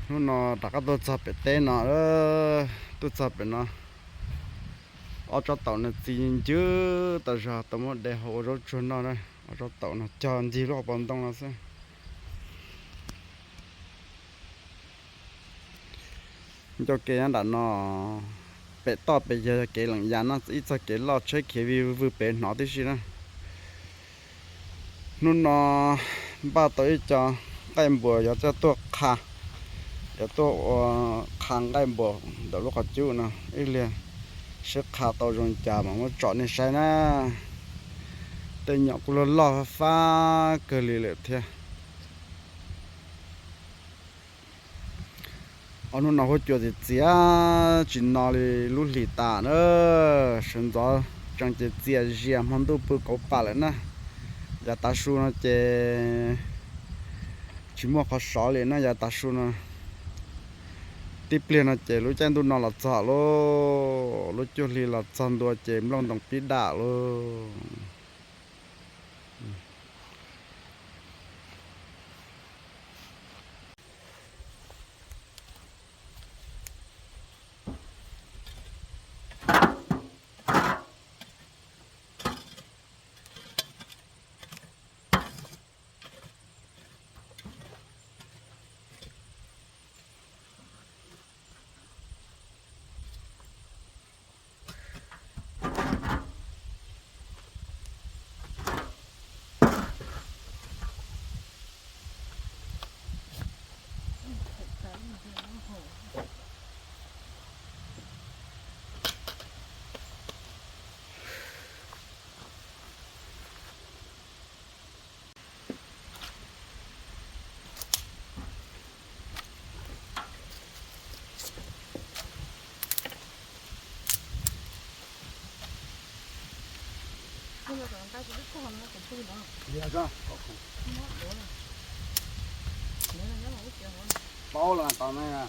Hnub no rov qab tuaj txog pem teb no, tuaj txog pem no, ob tsob taum no txi ncw tas zog, tau muab de hau ua zaub tsuag noj na. Ob tsob taum no cog ncig lub hauv paus ntoo no xwb. Ncauj ke nyob nram no, pem toj pem yog kev leem yas no, ib txoj kev loj tsheb khiav vij vwj pem hnov tib si na. Hnub no npaj tau ib co nqaij npuas yuav coj tuaj qha, yuav tuaj ua qha nqaij npuas ntawm lub qhov cub no ib pliag, seb qha tau zoo cas mas muab tsom nej saib na. Tej nyom kuj loj loj fab fab kawg li lawm thiab. Ob hnub no huab cua txias txias tsis no li lub hlis tas na. Sawv ntxov tseem ces txias zias hmo ntuj pw kauv pam lawm na. Yav tav su no ces tsis muaj qhov sov li na, yav tav su no. Tib pliag no ces lub caij ntuj no los txog lauj, lub cuaj hli los txog ntua ces nplooj ntoos pib dam lauj. Paub los tau na.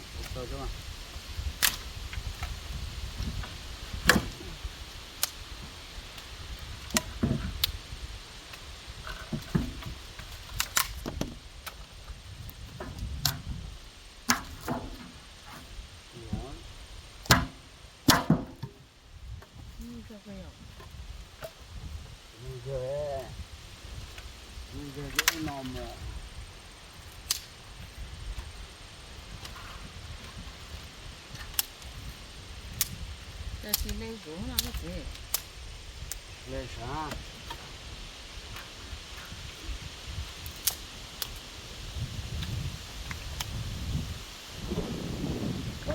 Cas tsis le zuv no koj txiv? Le sav.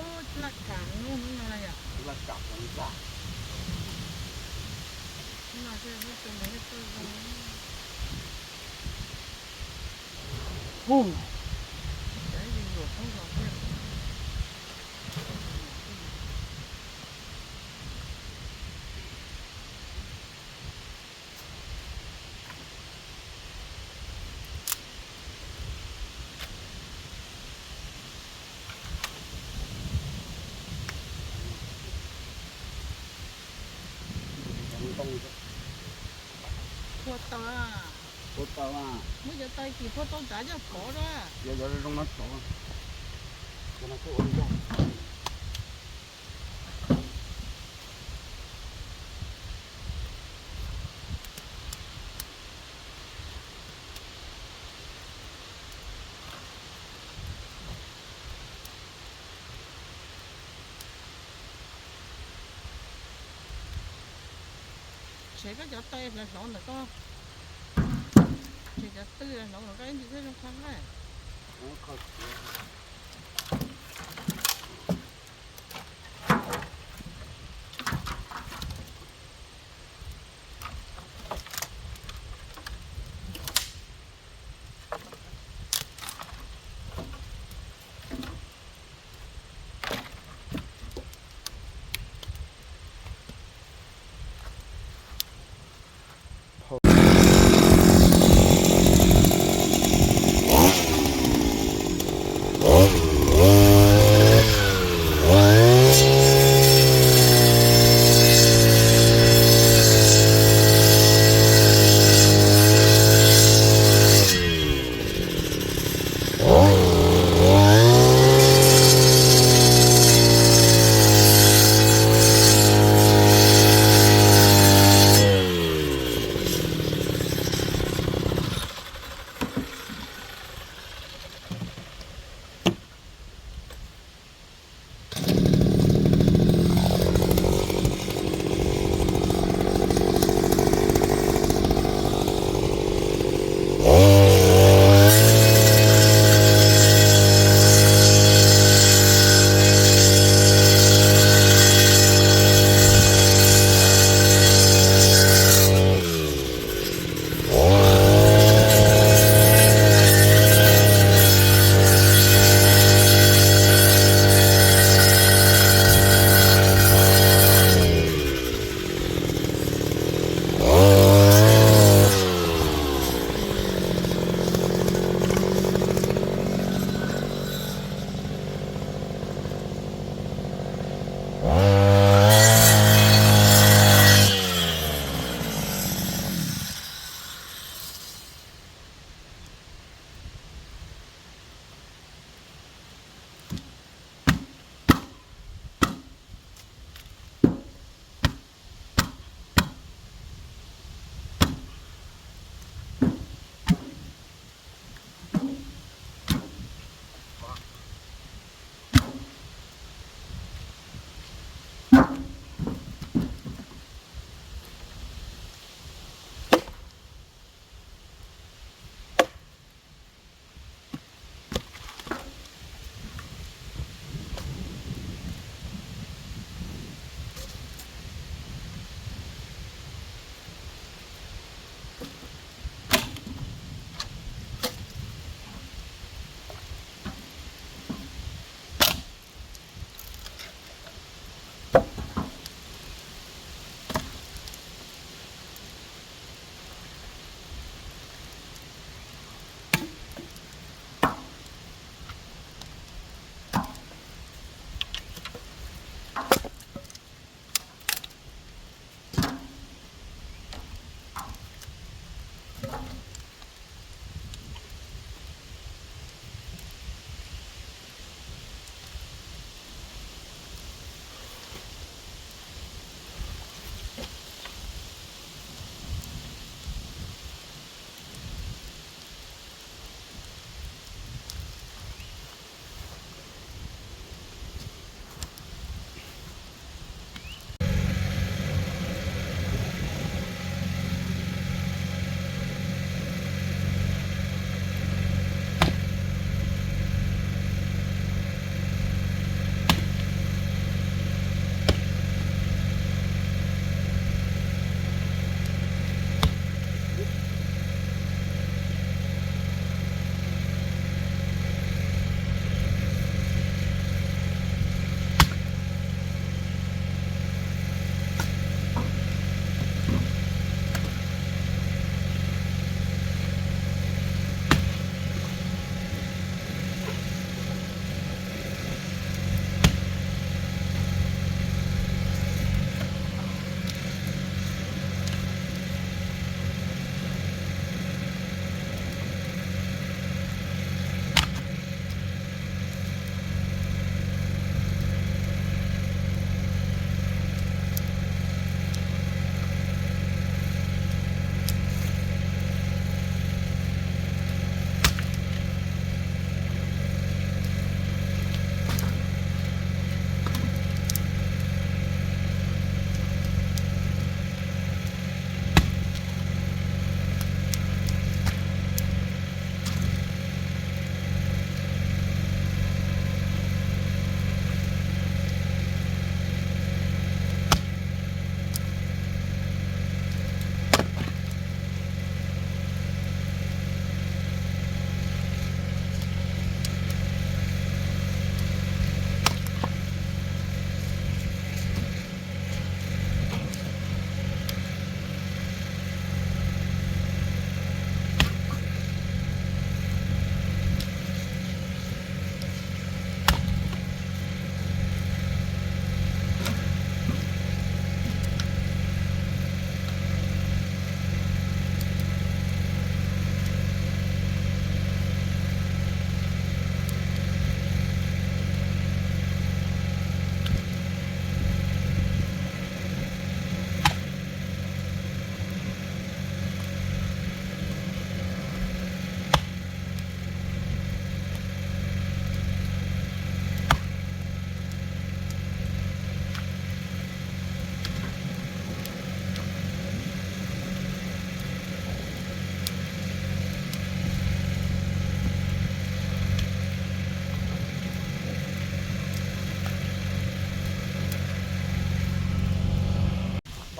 Ub, laj kam hnub no yom. Laj kam ntxa. Hnub no xwb hnub tsis mus nej tuaj zoo. Hu. Cov ib yus yuam poob los thiab. Phua tau, phua tau, muab cov tau kis phua tau nrad coj phov na. Yog cov zoo no phov. Tshev koj cov tau hlawv hlauv ntawm koj, tshev cov tw hlauv ntawm koj ib ntsis thiaj zoo qha nqaij.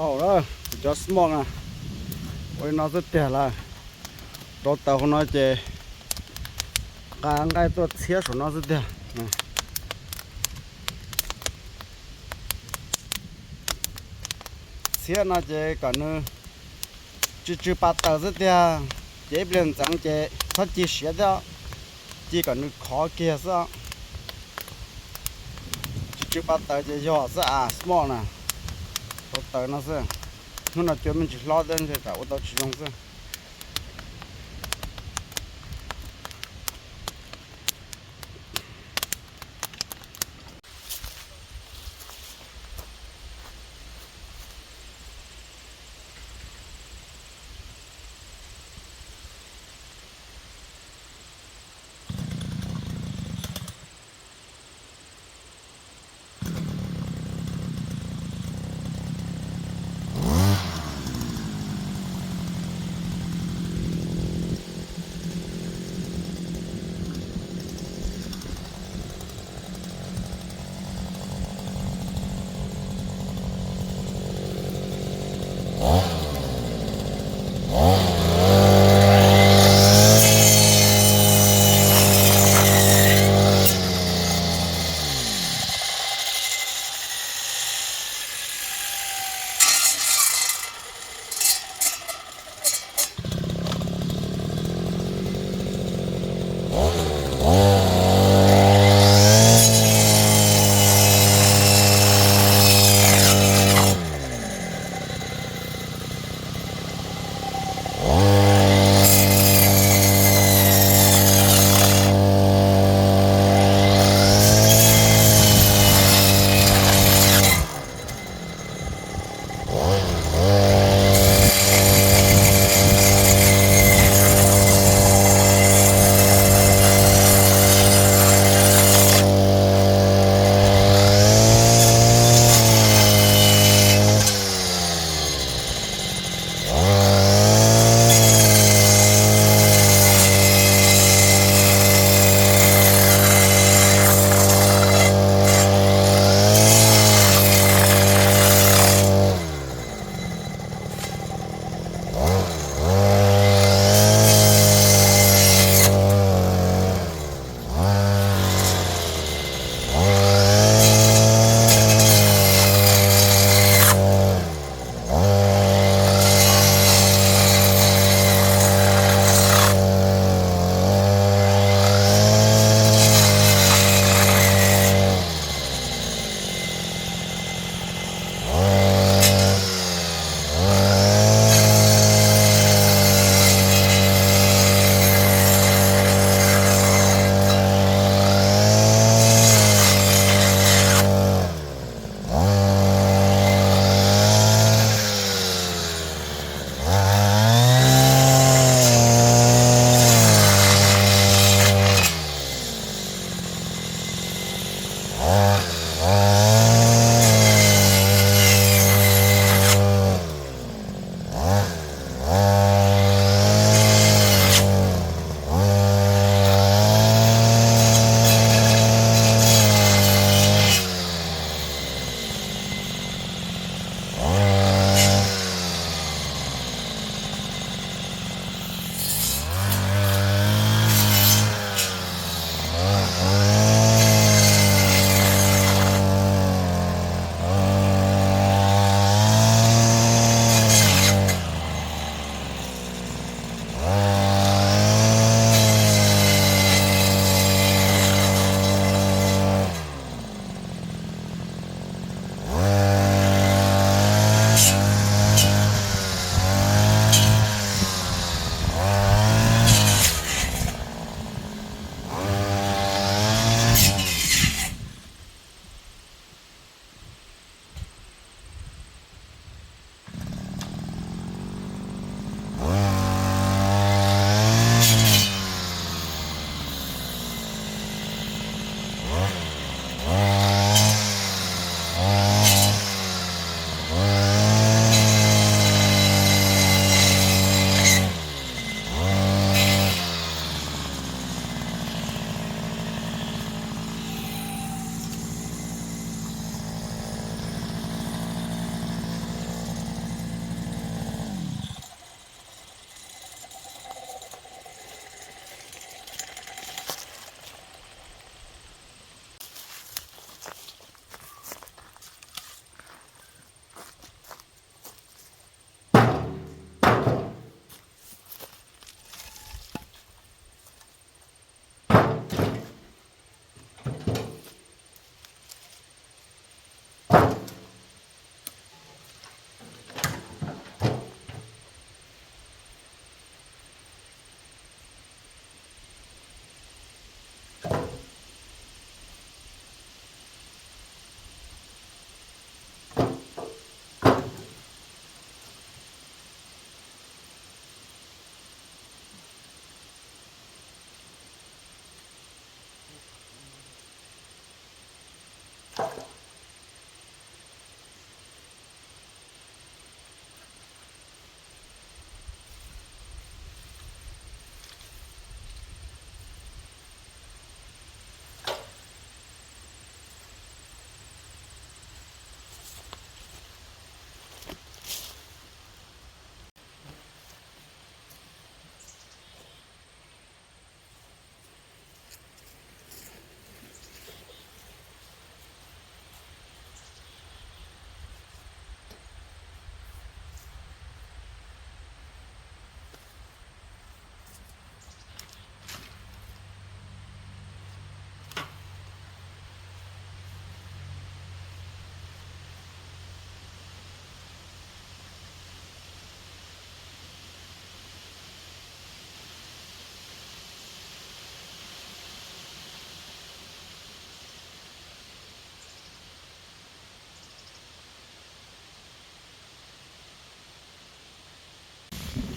Au, kuv cov smoke na, ua li no xwb tiag lawm. Rau taws hauv no ces nqa nqaij tuaj txhiab saum no xwb tiag. Txhiab no ces kom nws tsw tsw pa taws xwb tiag, ces ib pliag ntxeev ces txhob ci siav thiab, ci kom nws khov kiag xwb. Tsw tsw pa taws ces yog xwb as, smoke na. Rau taws no xwb. Hnub no cua me ntsis hlob thiab ntshe tsam ua tau tsis zoo xwb.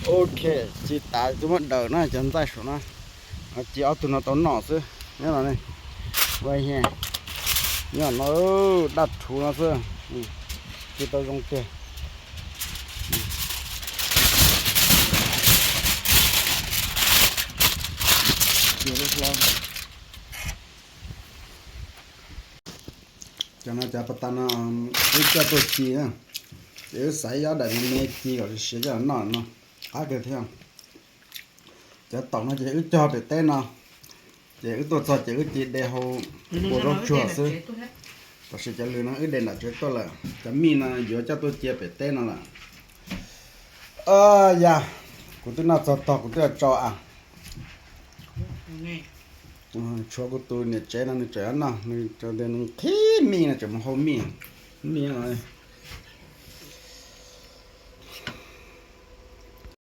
Ok, ci tas twb muab daws na, cov ntxaij saum na, ci ob tug no tau noj xwb. Nyob no ne, ua he, nyob no, daj rhuv no xwb, ci tau zoo tiag. Cov no cov pas tas no wb coj tuaj ci na, ces wb xaiv ob daim me me ci kom siav coj los noj no, qab kawg thiab. Cov taum no ces wb cog pem teb no, ces wb tuaj txog ces wb ci de hau ua zaub tsuag xwb. Tab sis cov lws no wb de nram tsev tuaj lawm, cov mij no yuav coj tuaj cia pem teb no lawm. Yog, kuv twb noj txog tog kuv twb yuav tso a. Tshuav kuv tus niam tsev no nws tseem yuav noj, nws tias nws qhib mij no tseem mus hau mij, mij no.